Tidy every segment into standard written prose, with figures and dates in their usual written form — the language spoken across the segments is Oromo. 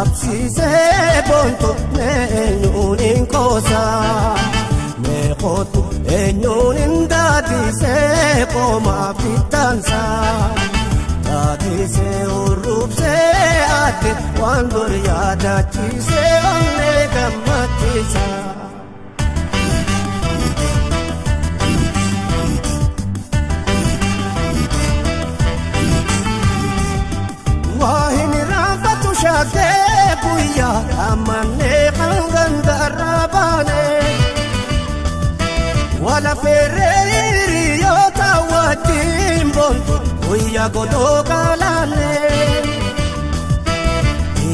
Tapsiisee boontu eenyuun hin qoosaa meeqootu eenyuun hin daadisee qoomaaf ittaansaa daadisee hurruubsee ate waan dur yaadachiisee onnee gammachiisa. Shaakee guyyaa amannee kan darbaane wala feeree hiriyoota wajjin boontu guyyaa godoo galaane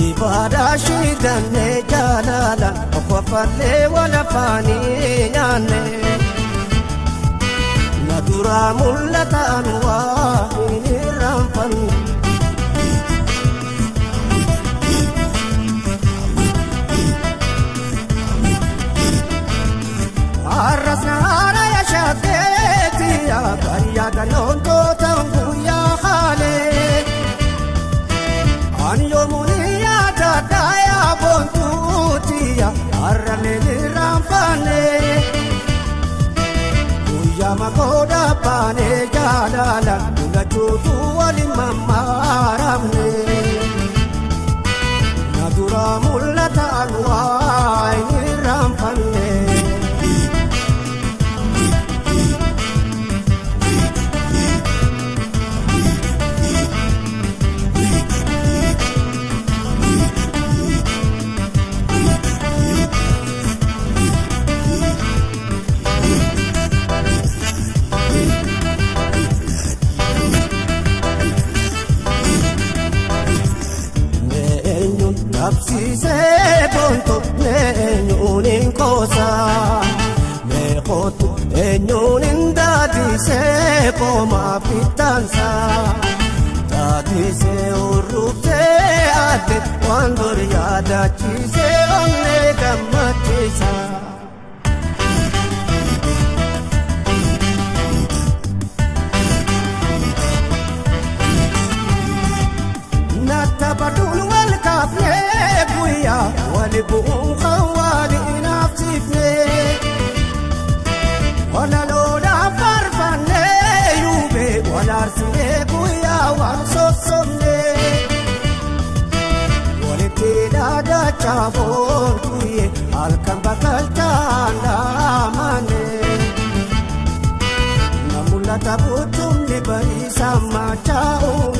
ibaadhaa shidannee jaalala okkofallee wala faanii nyaanne na duraa mul'ataan waa hin irraanfanne. Arrasnaara yaashateetiya bariyaada loontoota guyyaa haalee ani yoomuun yaadadhaa yaa boontuutiya har'alee nirraanfanne guyyaa makoodhaa baanee jaalala dullachuutu waliin mammaaramne na duraa mul'ataan waa hin irraanfanne. Tapsiisee boontu eenyuun hin qoosaa meeqootu eenyuun hin daadisee qoomaaf ittaansaa daadisee hurruubsee ate waan dur yaadachiisee onnee gammachiisa. Nattabaduun wal kaafnee guyyaa wali bu'uun kan waliin hafsiifnee walaloodhaan faarfannee yuubee wal aarsinee guyyaa wal sossobnee walitti dhaadachaa boontuyyee halkan bakkalchaan dhaamanee na mul'ata buutumni bariisaa machaa'u.